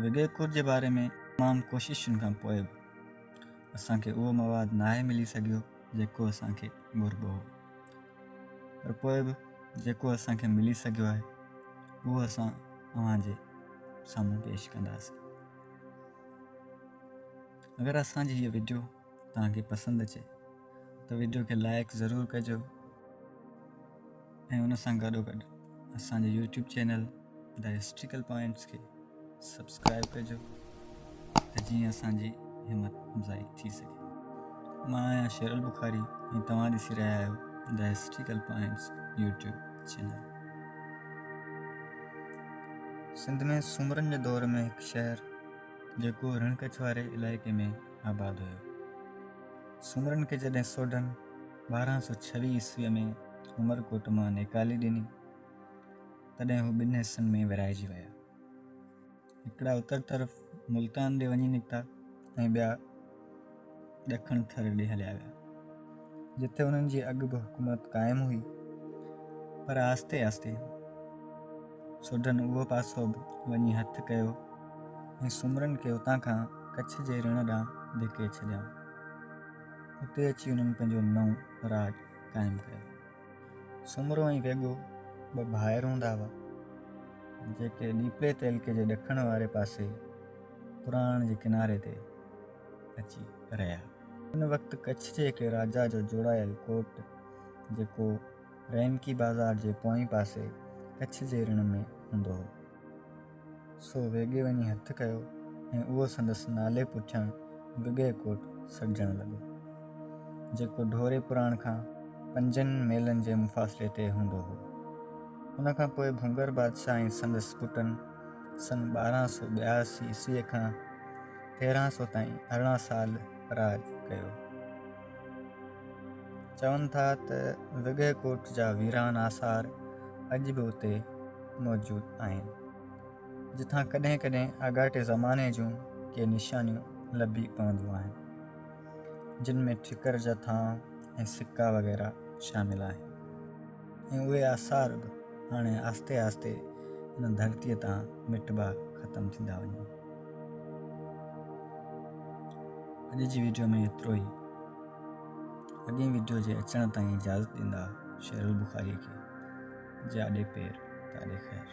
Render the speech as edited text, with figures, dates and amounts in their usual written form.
وڳهه ڪوٽ جي باري ۾ تمام ڪوششن کان پوء به اسان کي اهو مواد ناهي ملي سگهيو جيڪو اسان کي گهربو هو، پر پوء به جيڪو اسان کي ملي سگهيو آهي اهو اسان اوهان جي سامهون پيش ڪنداسين. اگر اسان جي هيء وڊيو توهان کي پسند اچي ته وڊيو کي لائڪ ضرور ڪجو ۽ ان سان گڏو گڏ اسان جي YouTube channel the historical points کي سبسڪرائب ڪجو ته جيئن اسان جي همت افزائي ٿي سگهي. مان آهيان شيرل بخاري ۽ توهان ڏسي رهيا آهيو the historical points YouTube channel. Sindh ۾ سومرن جي دور ۾ هڪ شهر جيڪو رڻ ڪڇ واري علائقي ۾ آباد هيو. سومرن کي جڏهن سوڍن 1226 عيسويء ۾ عمرڪوٽ مان نيڪالي ڏني، تڏهن هو ٻن حصن ۾ ورهائجي ويا. هڪڙا اتر طرف ملتان ڏي وڃي نڪتا ۽ ٻيا ڏکڻ ٿر ڏي هليا ويا، جتي انهن جي اڳ به حڪومت قائم هئي. پر آهستي آهستي سوڍن اهو پاسو به وڃي هٿ ڪيو ۽ سومرن کي اتان کان ڪڇ جي رڻ ڏانهن ڌڪي ڇڏيائون. اتي اچي انهن پنهنجو نئون راڄ قائم ڪيو. سومرو ۽ ويڳو ٻه ڀائر هوندا هئا، جيڪي ڏيپلي تعلقي جي ڏکڻ واري پاسي پراڻ جي ڪناري تي اچي رهيا. ان وقت ڪڇ جي هڪڙي راجا جو جوڙايل ڪوٽ، جيڪو رحمڪي بازار جي پوئين پاسي ڪڇ جي رڻ ۾ هوندو هو، سو ويڳي وڃي هٿ ڪيو ۽ اهو سندس نالي پٺيان وڳهه ڪوٽ سڏجڻ لڳو، جيڪو ڍوري پراڻ کان پنجن ميلن جي مفاصلي تي هوندو هو. ان کان پوء ڀونگر بادشاهه ۽ سندس پٽن سن 1282 عيسويء کان 1300 تائين 18 سال راڄ ڪيو. چون ٿا ته وڳهه ڪوٽ جا ويران آثار اڄ به اتي موجود آهن، جتان ڪڏهن ڪڏهن آڳاٽي زماني جون ڪي نشانيون لڀي پونديون آهن، جن ۾ ٺڪر جا ٿانء ۽ سڪا وغيره شامل آهن ۽ اهي آثار به هاڻي آهستي آهستي هن ڌرتيء تان مٽبا ختم ٿيندا وڃن. اڄ جي وڊيو ۾ ايترو ئي. اڳئين وڊيو جي اچڻ تائين اجازت ڏيندا شيرل بخاري کي. جاڏي پير تاڏي خير.